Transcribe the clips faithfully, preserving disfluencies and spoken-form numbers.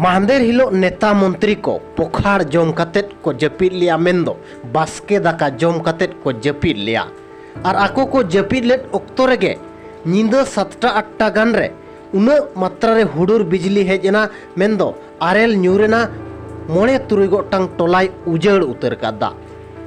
ᱢᱟᱦᱫᱮᱨ ᱦᱤᱞᱳᱜ ᱱᱮᱛᱟ ᱢᱚᱱᱛᱨᱤ ᱠᱚ ᱯᱚᱠᱷᱟᱲ ᱡᱚᱢ ᱠᱟᱛᱮᱫ ᱠᱚ ᱡᱟᱹᱯᱤᱫ ᱞᱮᱜᱼᱟ, ᱢᱮᱱᱫᱚ ᱵᱟᱥᱠᱮ ᱫᱟᱠᱟ ᱡᱚᱢ ᱠᱟᱛᱮᱫ ᱠᱚ ᱡᱟᱹᱯᱤᱫ ᱞᱮᱜᱼᱟ᱾ ᱟᱨ ᱟᱠᱚ ᱠᱚ ᱡᱟᱹᱯᱤᱫ ᱞᱮᱫ ᱚᱠᱛᱚ ᱨᱮᱜᱮ ᱧᱤᱫᱟᱹ ᱥᱟᱛᱴᱟ ᱟᱴᱴᱟ ᱜᱟᱱ ᱨᱮ ᱩᱱᱟᱹᱜ ᱢᱟᱛᱨᱟ ᱨᱮ ᱦᱩᱰᱩᱨ ᱵᱤᱡᱽᱞᱤ ᱦᱮᱡ ᱮᱱᱟ, ᱢᱮᱱᱫᱚ ᱟᱨᱮᱞ ᱧᱩᱨ ᱮᱱᱟ, ᱢᱚᱬᱮ ᱛᱩᱨᱩᱭ ᱜᱚᱴᱟᱝ ᱴᱚᱞᱟᱭ ᱩᱡᱟᱹᱲ ᱩᱛᱟᱹᱨ ᱠᱟᱫᱟ᱾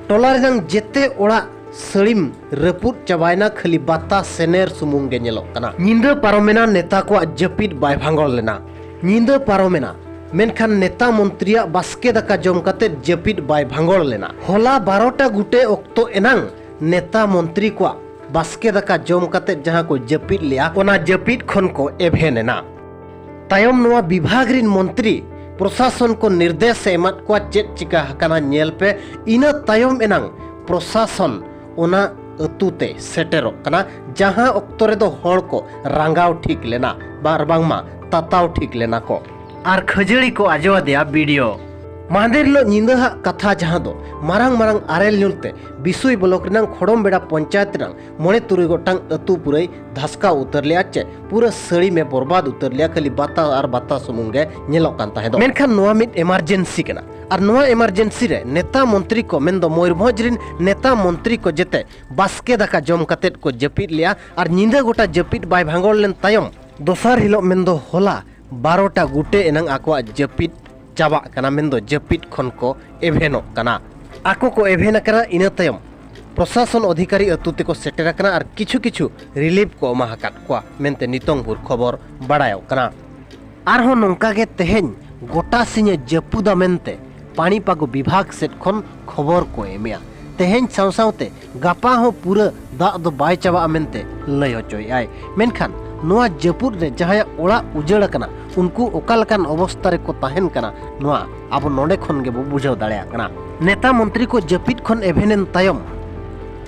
ᱴᱚᱞᱟ ᱨᱮᱱᱟᱝ ᱡᱮᱛᱮ ᱚᱲᱟᱜ ᱥᱟᱹᱲᱤᱢ ᱨᱟᱹᱯᱩᱫ ᱪᱟᱵᱟᱭᱮᱱᱟ, ᱠᱷᱟᱹᱞᱤ ᱵᱟᱛᱟ ᱥᱮᱱᱮᱨ ᱥᱩᱢᱩᱝ ᱜᱮ ᱧᱮᱞᱚᱜ ᱠᱟᱱᱟ᱾ ᱧᱤᱫᱟᱹ ᱯᱟᱨᱚᱢᱮᱱᱟ, ᱱᱮᱛᱟ ᱠᱚᱣᱟᱜ ᱡᱟᱹᱯᱤᱫ ᱵᱟᱭ ᱵᱷᱟᱸᱜᱚᱲ ᱞᱮᱱᱟ᱾ ᱧᱤᱫᱟᱹ ᱯᱟᱨᱚᱢᱮᱱᱟ, ᱢᱮᱱᱠᱷᱟᱱ ᱱᱮᱛᱟ ᱢᱚᱱᱛᱨᱤᱭᱟᱜ ᱵᱟᱥᱠᱮ ᱫᱟᱠᱟ ᱡᱚᱢ ᱠᱟᱛᱮ ᱡᱟᱹᱯᱤᱫ ᱵᱟᱭ ᱵᱷᱟᱸᱜᱚᱲ ᱞᱮᱱᱟ᱾ ᱦᱚᱞᱟ ᱵᱟᱨᱚᱴᱟ ᱜᱩᱴᱮ ᱚᱠᱛᱚ ᱮᱱᱟᱝ ᱱᱮᱛᱟ ᱢᱚᱱᱛᱨᱤ ᱠᱚᱣᱟᱜ ᱵᱟᱥᱠᱮ ᱫᱟᱠᱟ ᱡᱚᱢ ᱠᱟᱛᱮ ᱡᱟᱦᱟᱸ ᱠᱚ ᱡᱟᱹᱯᱤᱫ ᱞᱮᱜᱼᱟ, ᱚᱱᱟ ᱡᱟᱹᱯᱤᱫ ᱠᱷᱚᱱ ᱠᱚ ᱮᱵᱷᱮᱱ ᱮᱱᱟ᱾ ᱛᱟᱭᱚᱢ ᱱᱚᱣᱟ ᱵᱤᱵᱷᱟᱜᱽ ᱨᱤᱱ ᱢᱚᱱᱛᱨᱤ ᱯᱨᱚᱥᱟᱥᱚᱱ ᱠᱚ ᱱᱤᱨᱫᱮᱥ ᱮ ᱮᱢᱟᱫ ᱠᱚᱣᱟ, ᱪᱮᱫ ᱪᱤᱠᱟ ᱟᱠᱟᱱᱟ ᱧᱮᱞ ᱯᱮ᱾ ᱤᱱᱟᱹ ᱛᱟᱭᱚᱢ ᱮᱱᱟᱝ ᱯᱨᱚᱥᱟᱥᱚᱱ ᱚᱱᱟ ᱟᱹᱛᱩ ᱛᱮ ᱥᱮᱴᱮᱨᱚᱜ ᱠᱟᱱᱟ, ᱡᱟᱦᱟᱸ ᱚᱠᱛᱚ ᱨᱮᱫᱚ ᱦᱚᱲ ᱠᱚ ᱨᱟᱸᱜᱟᱣ ᱴᱷᱤᱠ ᱞᱮᱱᱟ, ᱵᱟᱨ ᱵᱟᱝᱢᱟ ᱛᱟᱛᱟᱣ ᱴᱷᱤᱠ ᱞᱮᱱᱟ ᱠᱚ᱾ ᱟᱨ ᱠᱷᱟᱹᱡᱟᱹᱲᱤ ᱠᱚ ᱟᱡᱚ ᱟᱫᱮᱭᱟ ᱵᱤ ᱰᱤ ᱳ᱾ ᱢᱟᱦᱫᱮᱨ ᱦᱤᱞᱳᱜ ᱧᱤᱫᱟᱹ ᱦᱟᱜ ᱠᱟᱛᱷᱟ, ᱡᱟᱦᱟᱸ ᱫᱚ ᱢᱟᱨᱟᱝ ᱢᱟᱨᱟᱝ ᱟᱨᱮᱞ ᱧᱩᱨ ᱛᱮ ᱵᱤᱥᱩᱭ ᱵᱞᱚᱠ ᱨᱮᱱᱟᱝ ᱠᱷᱚᱲᱚᱢ ᱵᱮᱲᱟ ᱯᱚᱧᱪᱟᱭᱮᱛ ᱨᱮᱱᱟᱝ ᱢᱚᱬᱮ ᱛᱩᱨᱩᱭ ᱜᱚᱴᱟᱝ ᱟᱹᱛᱩ ᱯᱩᱨᱟᱹᱭ ᱫᱷᱟᱥᱠᱟᱣ ᱩᱛᱟᱹᱨ ᱞᱮᱜᱼᱟ, ᱪᱮ ᱯᱩᱨᱟᱹ ᱥᱟᱹᱲᱤᱢᱮ ᱵᱚᱨᱵᱟᱫ ᱩᱛᱟᱹᱨ ᱞᱮᱜᱼᱟ, ᱠᱷᱟᱹᱞᱤ ᱵᱟᱛᱟ ᱟᱨ ᱵᱟᱛᱟ ᱥᱩᱢᱩᱝ ᱜᱮ ᱧᱮᱞᱚᱜ ᱠᱟᱱ ᱛᱟᱦᱮᱸ ᱫᱚ᱾ ᱢᱮᱱᱠᱷᱟᱱ ᱱᱚᱣᱟ ᱢᱤᱫ ᱮᱢᱟᱨᱡᱮᱱᱥᱤ ᱠᱟᱱᱟ, ᱟᱨ ᱱᱚᱣᱟ ᱮᱢᱟᱨᱡᱮᱱᱥᱤ ᱨᱮ ᱱᱮᱛᱟ ᱢᱚᱱᱛᱨᱤ ᱠᱚ, ᱢᱮᱱᱫᱚ ᱢᱚᱭᱩᱨᱵᱷᱚᱸᱡᱽ ᱨᱤᱱ ᱱᱮᱛᱟ ᱢᱚᱱᱛᱨᱤ ᱠᱚ ᱡᱮᱛᱮ ᱵᱟᱥᱠᱮ ᱫᱟᱠᱟ ᱡᱚᱢ ᱠᱟᱛᱮᱫ ᱠᱚ ᱡᱟᱹᱯᱤᱫ ᱞᱮᱜᱼᱟ, ᱟᱨ ᱧᱤᱫᱟᱹ ᱜᱚᱴᱟ ᱡᱟᱹᱯᱤᱫ ᱵᱟᱭ ᱵᱷᱟᱸᱜᱚᱲ ᱞᱮᱱ ᱛᱟᱭᱚᱢ ᱫᱚᱥᱟᱨ ᱦᱤᱞᱳᱜ, ᱢᱮᱱᱫᱚ ᱦᱚᱞᱟ ᱵᱟᱨᱚᱴᱟ ᱜᱩᱴᱮ ᱮᱱᱟᱝ ᱟᱠᱚᱣᱟᱜ ᱡᱟᱹᱯᱤᱫ ᱪᱟᱵᱟᱜ ᱠᱟᱱᱟ, ᱢᱮᱱᱫᱚ ᱡᱟᱹᱯᱤᱫ ᱠᱷᱚᱱ ᱠᱚ ᱮᱵᱷᱮᱱᱚᱜ ᱠᱟᱱᱟ᱾ ᱟᱠᱚ ᱠᱚ ᱮᱵᱷᱮᱱ ᱟᱠᱟᱱᱟ, ᱤᱱᱟᱹ ᱛᱟᱭᱚᱢ ᱯᱨᱚᱥᱟᱥᱚᱱ ᱚᱫᱷᱤᱠᱟᱨᱤ ᱟᱹᱛᱩ ᱛᱮᱠᱚ ᱥᱮᱴᱮᱨ ᱟᱠᱟᱱᱟ ᱟᱨ ᱠᱤᱪᱷᱩ ᱠᱤᱪᱷᱩ ᱨᱤᱞᱤᱯᱷ ᱠᱚ ᱮᱢᱟ ᱟᱠᱟᱫ ᱠᱚᱣᱟ ᱢᱮᱱᱛᱮ ᱱᱤᱛᱚᱝ ᱵᱷᱳᱨ ᱠᱷᱚᱵᱚᱨ ᱵᱟᱲᱟᱭᱚᱜ ᱠᱟᱱᱟ᱾ ᱟᱨᱦᱚᱸ ᱱᱚᱝᱠᱟ ᱜᱮ ᱛᱮᱦᱮᱧ ᱜᱚᱴᱟ ᱥᱤᱧᱮ ᱡᱟᱹᱯᱩᱫᱟ ᱢᱮᱱᱛᱮ ᱯᱟᱱᱤᱯᱟᱜᱚ ᱵᱤᱵᱷᱟᱜᱽ ᱥᱮᱫ ᱠᱷᱚᱱ ᱠᱷᱚᱵᱚᱨ ᱠᱚ ᱮᱢᱮᱜᱼᱟ᱾ ᱛᱮᱦᱮᱧ ᱥᱟᱶ ᱥᱟᱶᱛᱮ ᱜᱟᱯᱟ ᱦᱚᱸ ᱯᱩᱨᱟᱹ ᱫᱟᱜ ᱫᱚ ᱵᱟᱭ ᱪᱟᱵᱟᱜᱼᱟ ᱢᱮᱱᱛᱮ ᱞᱟᱹᱭ ᱦᱚᱪᱚᱭᱮᱫᱼᱟᱭ᱾ ᱢᱮᱱᱠᱷᱟᱱ ᱱᱚᱣᱟ ᱡᱟᱹᱯᱩᱫ ᱨᱮ ᱡᱟᱦᱟᱸᱭᱟᱜ ᱚᱲᱟᱜ ᱩᱡᱟᱹᱲ ᱟᱠᱟᱱᱟ, ᱩᱱᱠᱩ ᱚᱠᱟ ᱞᱮᱠᱟᱱ ᱚᱵᱚᱥᱛᱟ ᱨᱮᱠᱚ ᱛᱟᱦᱮᱱ ᱠᱟᱱᱟ, ᱱᱚᱣᱟ ᱟᱵᱚ ᱱᱚᱰᱮ ᱠᱷᱚᱱ ᱜᱮᱵᱚ ᱵᱩᱡᱷᱟᱹᱣ ᱫᱟᱲᱮᱭᱟᱜ ᱠᱟᱱᱟ᱾ ᱱᱮᱛᱟ ᱢᱚᱱᱛᱨᱤ ᱠᱚ ᱡᱟᱹᱯᱤᱫ ᱠᱷᱚᱱ ᱮᱵᱷᱮᱱᱮᱱ ᱛᱟᱭᱚᱢ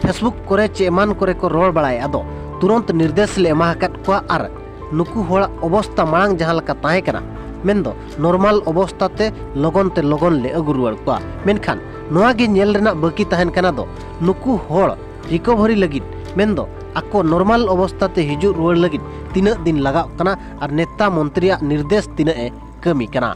Facebook ᱠᱚᱨᱮ ᱪᱮ ᱮᱢᱟᱱ ᱠᱚᱨᱮ ᱠᱚ ᱨᱚᱲ ᱵᱟᱲᱟᱭᱮᱫᱼᱟ, ᱟᱫᱚ ᱛᱩᱨᱚᱱᱛ ᱱᱤᱨᱫᱮᱥ ᱞᱮ ᱮᱢᱟ ᱟᱠᱟᱫ ᱠᱚᱣᱟ ᱟᱨ ᱱᱩᱠᱩ ᱦᱚᱲᱟᱜ ᱚᱵᱚᱥᱛᱟ ᱢᱟᱲᱟᱝ ᱡᱟᱦᱟᱸ ᱞᱮᱠᱟ ᱛᱟᱦᱮᱸ ᱠᱟᱱᱟ, ᱢᱮᱱᱫᱚ ᱱᱚᱨᱢᱟᱞ ᱚᱵᱚᱥᱛᱟ ᱛᱮ ᱞᱚᱜᱚᱱ ᱛᱮ ᱞᱚᱜᱚᱱ ᱞᱮ ᱟᱹᱜᱩ ᱨᱩᱣᱟᱹᱲ ᱠᱚᱣᱟ᱾ ᱢᱮᱱᱠᱷᱟᱱ ᱱᱚᱣᱟ ᱜᱮ ᱧᱮᱞ ᱨᱮᱱᱟᱜ ᱵᱟᱹᱠᱤ ᱛᱟᱦᱮᱱ ᱠᱟᱱᱟ ᱫᱚ ᱱᱩᱠᱩ ᱦᱚᱲ ᱨᱤᱠᱚᱵᱷᱟᱨᱤ ᱞᱟᱹᱜᱤᱫ, ᱢᱮᱱᱫᱚ ᱟᱠᱚ ᱱᱚᱨᱢᱟᱞ ᱚᱵᱚᱥᱛᱟ ᱛᱮ ᱦᱤᱡᱩᱜ ᱨᱩᱣᱟᱹᱲ ᱞᱟᱹᱜᱤᱫ ᱛᱤᱱᱟᱹᱜ ᱫᱤᱱ ᱞᱟᱜᱟᱜ ᱠᱟᱱᱟ ᱟᱨ ᱱᱮᱛᱟ ᱢᱚᱱᱛᱨᱤᱭᱟᱜ ᱱᱤᱨᱫᱮᱥ ᱛᱤᱱᱟᱹᱜ ᱮ ᱠᱟᱹᱢᱤ ᱠᱟᱱᱟ᱾